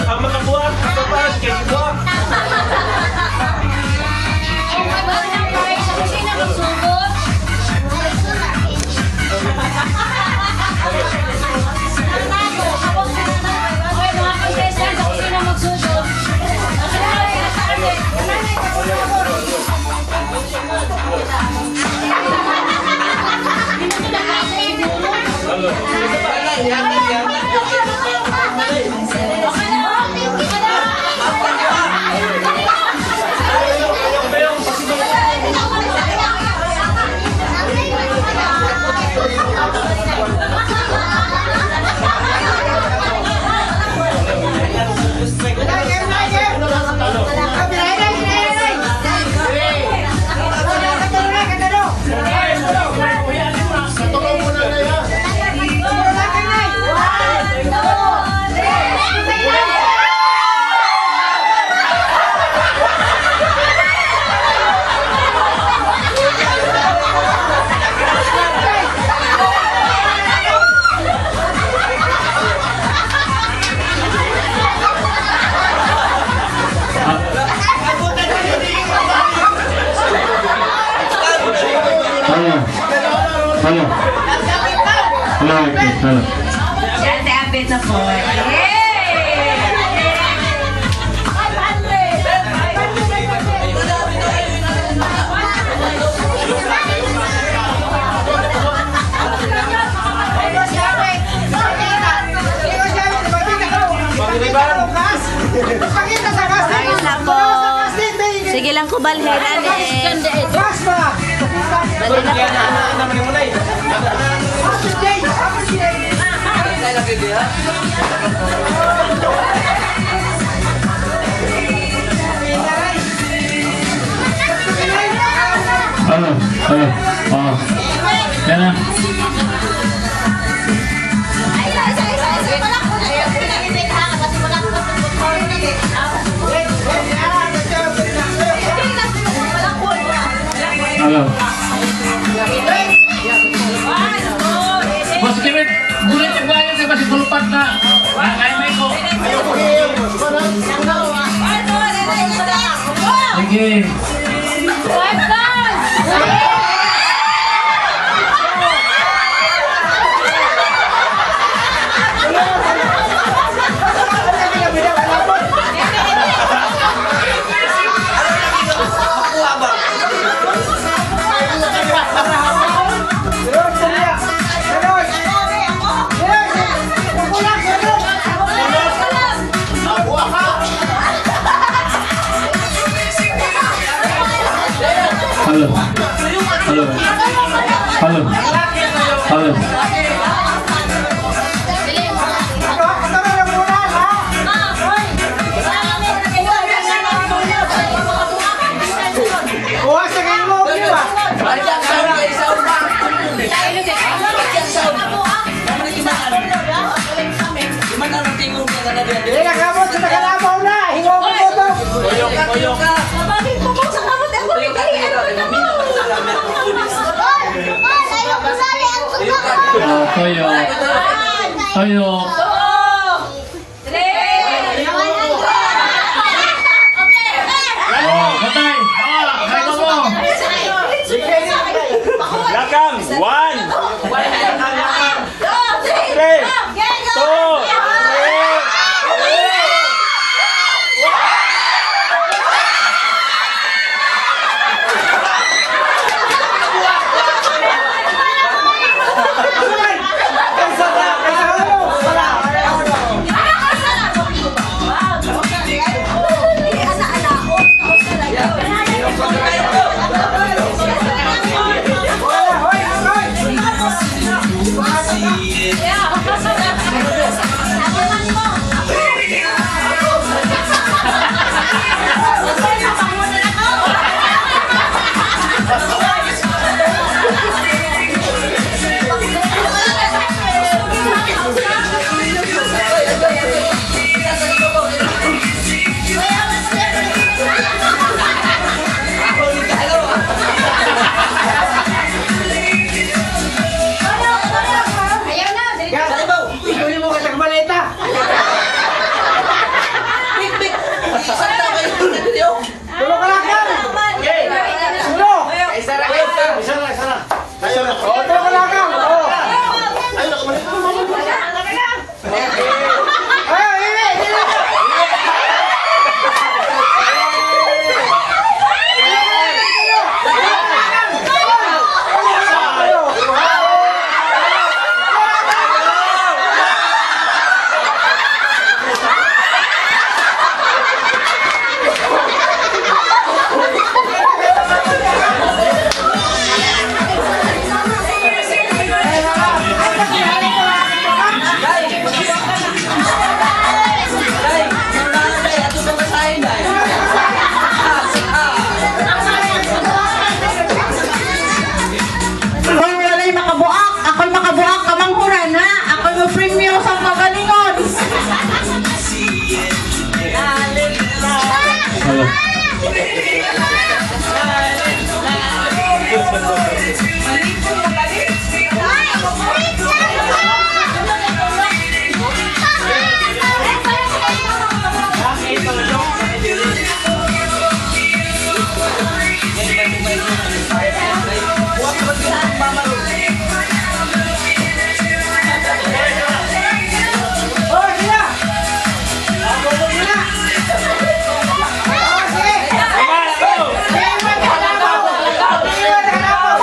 Ang makabuhat, kapag kay buwak. Hello. Hello. Hello, okay, hello. Yan, abit na po. Pakita sa casting! Ayos lang po. Sige lang ko balhin, ane. Gas ba? Balhin na po. Hello. Hello. Oh. Yan na. Hello. Boss Kevin, gulit yung bayan kay kasi gulpat na. Ah, kaya may ko. Sige. Hello. Hello. Hello. Hello. Kuha sa kayo mo, di ba? Hindi na kamot sa nakalabaw na! Hingo ko mo to! Oh, toyo. Toyo. Oh, patay. Ah, kaya mo. Lakang! One! Three! Two! Three! Oh, sila! Sila! Oh, sige! Iwan ka kalabaw! Iwan ka kalabaw!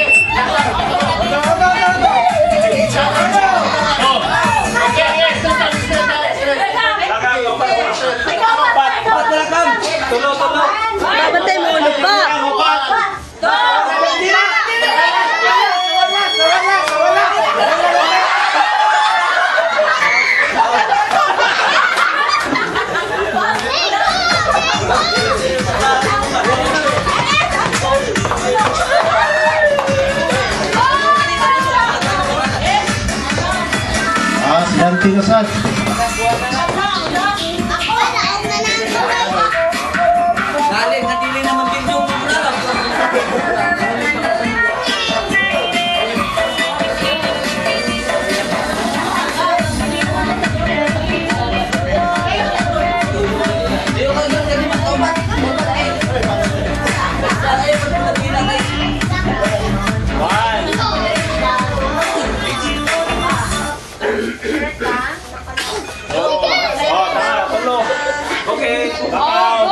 Go, go, go, go! Oh. Okay, stop, stop, stop. Tulo, tulo. Babantay mo ulo pa. Upat. Hindi na! Wala! Wala! Wala! Wala! Ah, sinanti na sad. Dali, nadili naman din yung Oh, tama, tulo. Okay. Bakaw.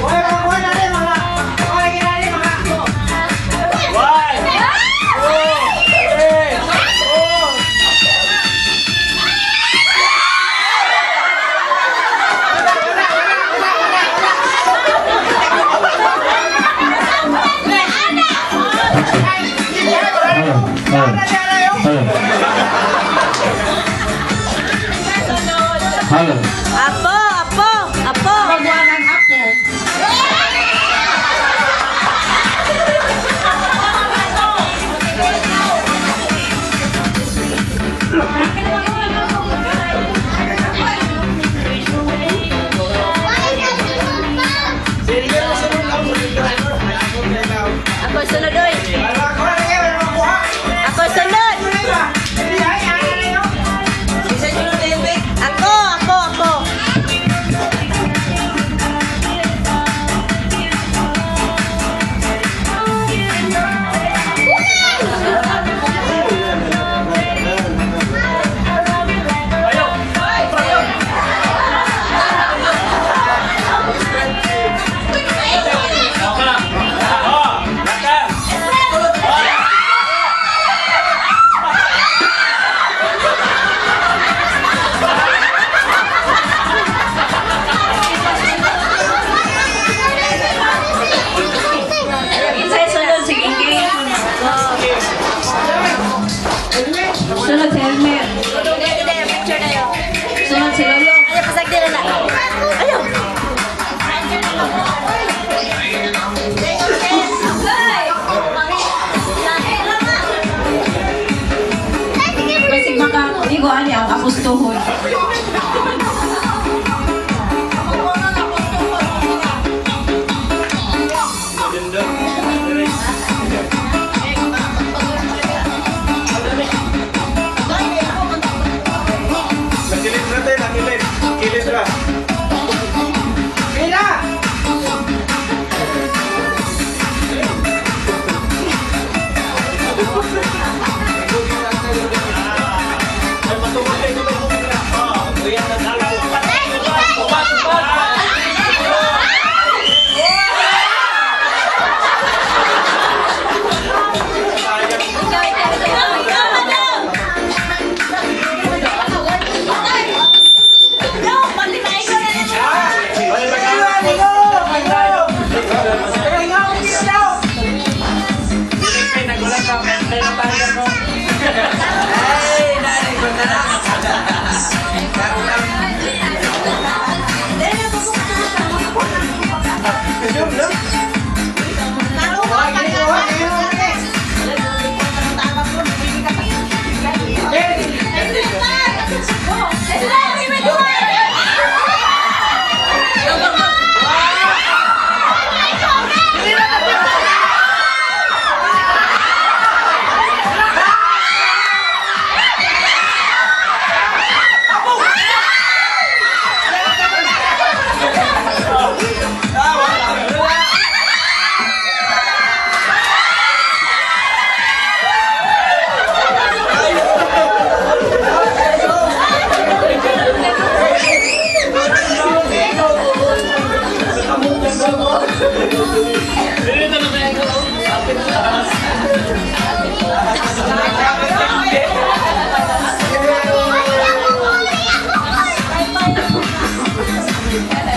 Wala! Wala rin mga! Wala rin mga! One, two, three, four. Hello. Hello. Hello. Apo, apo, apo. Ako sunod, oy. Wala! Wala rin! Wala makuha! Ako sunod. Wala ba? Hindi ay! Ay! Ay! Ako, ako, ako. Oh, lakang. Isa sunod si Gigi. Sunod si Elmer. Picture na yun. Sunod si Lolo. Ayaw, pasagdi na na. Ayaw. Basig maka, igo ani ang apustuhon. Nakilid natin, nakilid. Kilid ra. Pila! Ikaw, ikaw, ikaw. Ikaw, madam. No, pati na ikaw na rin.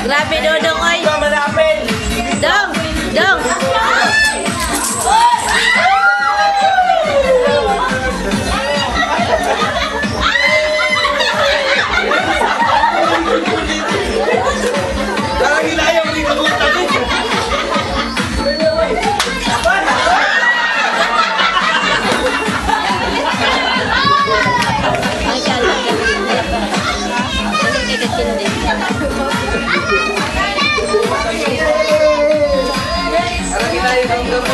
Grabe, Dodong, oy. Dong, dong. Ay, kala. Hindi kay kakindi.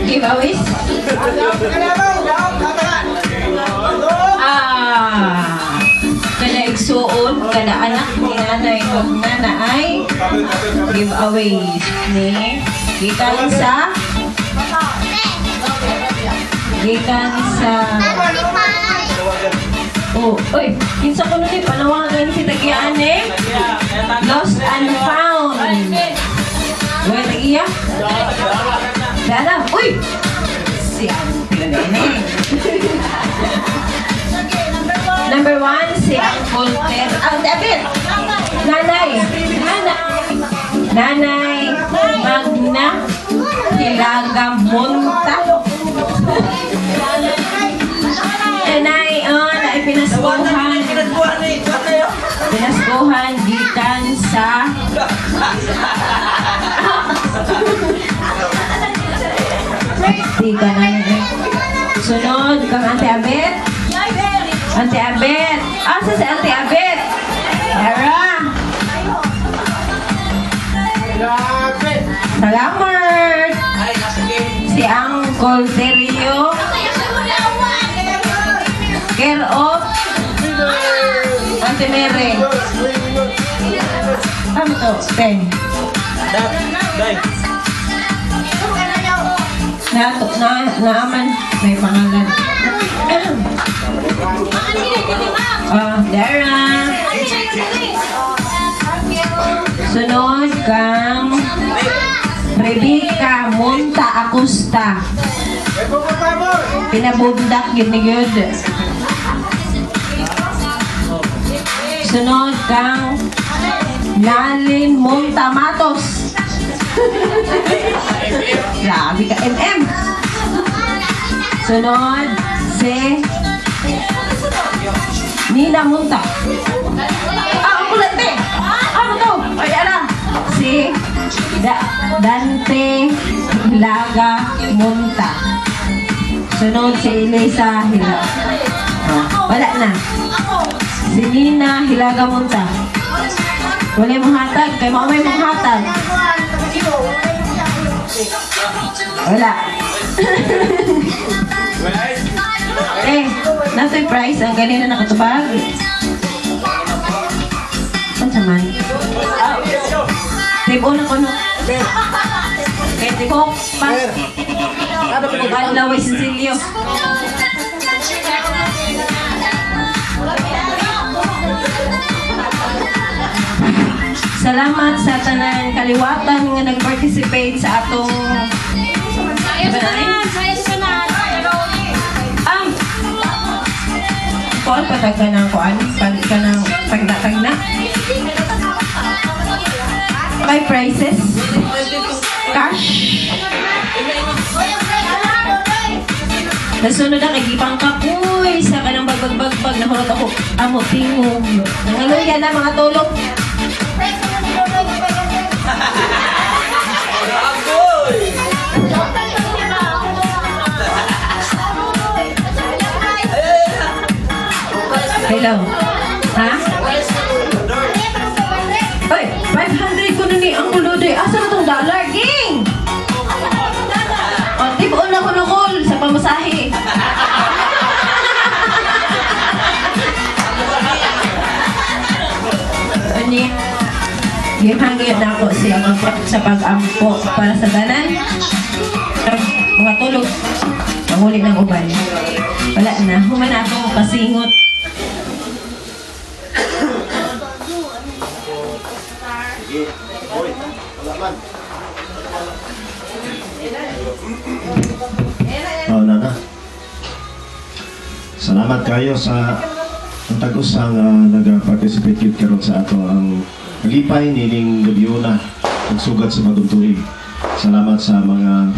Giveaways? Ah, kada igsuon, kada anak ni nanay ug nana ay giveaways ni gikan sa Oh, oy, kinsa ko ni panawagan si tagian eh? Lost and found. Uy, tagiya? Dala, uy! Si Uncle Nene. Number 1, si Uncle Ter. Ah, David! Nanay! Nanay! Nanay! Magna Hilaga Monta. Nanay, oh, na ipinaskuhan. Pinaskuhan gikan sa Di ka na eh. Sunod kang Ate Abet. Ate Abet. Asa si Ate Abet? Era. Salamat. Si Uncle Terio. Care of Ate Mere. Ano to? 10. Day. Na, na, naaman. May pangalan. Ah, Dara. Sunod kang Rebecca Monta Acosta. Pinabundak yun ni yun. Sunod kang Nalin Monta Matos. Grabe ka, MM. Sunod, si Nina Munta. Ah, ang kulante. Ano to? Ay, ala. Si Dante Hilaga Munta. Sunod si Elisa Hilaga. Oh, wala na. Si Nina Hilaga Munta. Wala mong hatag. Kay mao may mong hatag. Wala. May prize ang ganina nakatubag. Unsa man? Tib-on na kuno. Kay tibok pa. Adlaw ay Cecilio. Salamat sa tanan kaliwatan nga nag-participate sa atong ang kuan patag ka ng kuan pag ka ng tagna-tagna. May prizes, cash. Nasunod ang igipang kapoy sa kanang bagbagbagpag nahurot ako amo tingog. Nangaluya na mga tulog. Hello. Ha? Ay, 500 ko na ni ang ulo day. Asa na tong dollar, ging? O, tibuon na ko nukol sa pamasahe. Ani, gihanggayot na ako siya sa pag-ampo para sa tanan. Mga tulog, panghuli ng uban. Wala na, human na ako pasingot. Sige. Hoy, wala man. Oh, nana. Salamat kayo sa ang tag-usang nag-participate gyud karon sa ato ang lipay nining gabiuna ang sugat sa bagong tuig. Salamat sa mga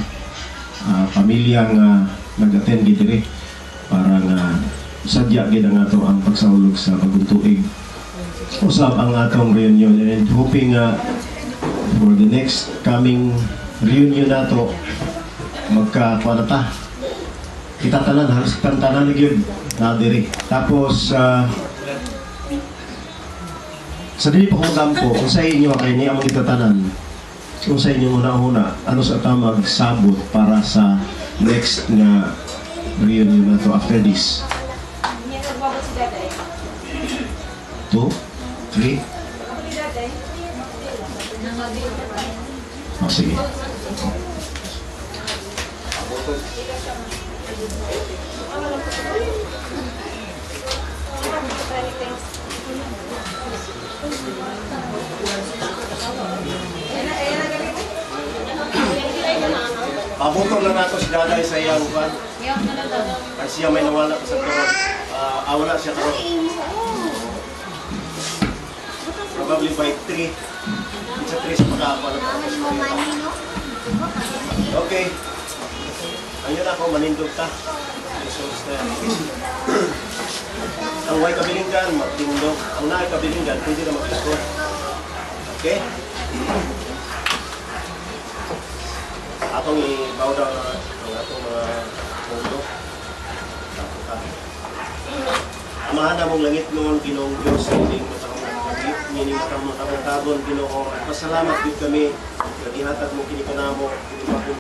pamilyang nag-attend gid diri para nga sadya gid ang ato ang pagsahulog sa bagong tuig. Usab ang atong reunion and hoping for the next coming reunion nato magka kuan na ta, kita tanan, halos kitang tanan na gyud na diri. Tapos sa dili pa kong dampo, kung sa inyo kay ni among kita tanan, kung sa inyo una-una, ano sa ta magsabot para sa next nga reunion nato after this? Two, three. Oh, sige. Pabuto lang nato si Daday sa iyang kwan. Ay siya may nawala pa sa karon. Ah, wala siya karon. Probably by 3. It's a 3 sa pag-aako na Okay. Ayun ako, manindog ta. Jesus na. Ang way kabilinggan, magtindog. Ang naay kabilinggan, pwede na mag-score. Okay? Atong i-bow down na ang atong mga mundo. Tapos ta. Amahan namong langit noon, Ginoong Diyos, nining nining matang Ginoo. Pasalamat gid kami nga gihatag mo kini kanamo, kini